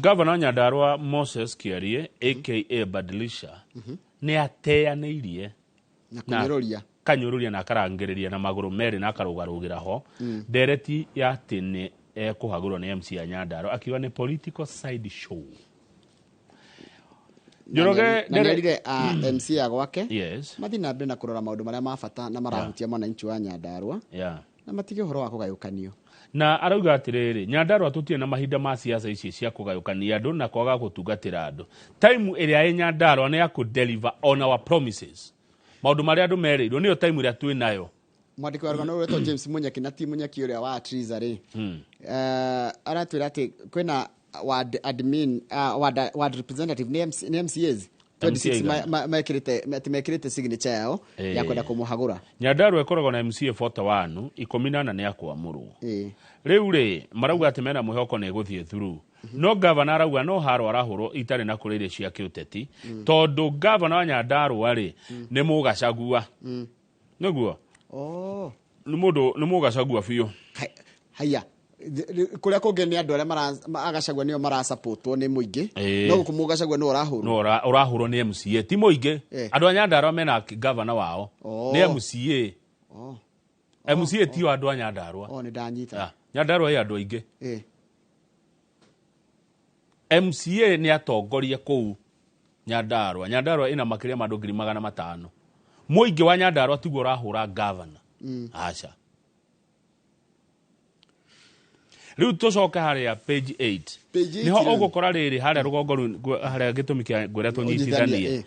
Gavana wa Nyandarua Moses Kiarie aka Badilisha nĩ ateanĩirie na kũnyũrũria. Kanyũrũria na akarangĩrĩria na magũrũ merĩ na akarũgarũgĩra ho ndereti ya atĩ nĩ ekũhagũrwo nĩ MC ya Nyandarua, akiuga nĩ political side show. Njoroge. Na nĩerire a MC ya gwake mathiĩ na mbere na kũrora maũndũ marĩa ma bata na marahutia mwananchi wa Nyandarua na matige ũhoro wa kũgayũkanio. Na arauga atĩrĩrĩ, Nyandarua tũtirĩ na mahinda ma siasa ici cia kũgayũkania andũ na kwaga gũtungatĩra andũ. Time ĩrĩa ĩ Nyandarua nĩ ya kũ deliver on our promises, maũndũ marĩa andũ merĩirwo, nĩyo time ĩrĩa twĩ nayo. Mwandĩki wa rũgano rũretwo James Munyeki, na ti Munyeki ũrĩa wa Triza rĩ, aratwĩra atĩ kwĩna ward admin, ward representative nĩ MC, nĩ MCAs 26 MCA. Mekĩrĩte atĩ mekĩrĩte signature yao ya kwenda kũmũhagũra. Nyandarua ĩkoragwo na MCA 41, 14 nĩ akwamũrwo. Rĩu rĩ, marauga atĩ mena mwĩhoko nĩ ĩgũthiĩ through, no gavana arauga no haro arahũrwo itarĩ na kũrĩa irio cia kĩũteti, tondũ gavana wa Nyandarua rĩ, nĩ mũgacagua nĩguo. Nĩ mũndũ nĩ mũgacagua biũ. Haya, kũrĩa kũngĩ nĩ andũ arĩa agacagua nĩo marasapotwo nĩ mũingĩ, no gũkũ mũgacagua nĩwe ũrahũrwo. No ũrahũrwo nĩ MCA, ti mũingĩ. Andũ a Nyandarua mena gavana wao. Nĩ MCA. MCA tio andũ a Nyandarua. Oh, nĩ ndanyita. Ah, Nyandarua ĩ andũ aingĩ. MCA nĩ atongoria kũu Nyandarua. Nyandarua ĩna makĩria ma andũ 500,000. Mũingĩ wa Nyandarua tiguo ũrahũra gavana, aca. Rĩu tũcoke harĩa page 8. Page 8 Nĩho rĩu. Ũgũkora rĩrĩ harĩa rũgongo rũu, harĩa gĩtũmi kĩa ngwĩra ũnyitithanie, tũnyitithanie.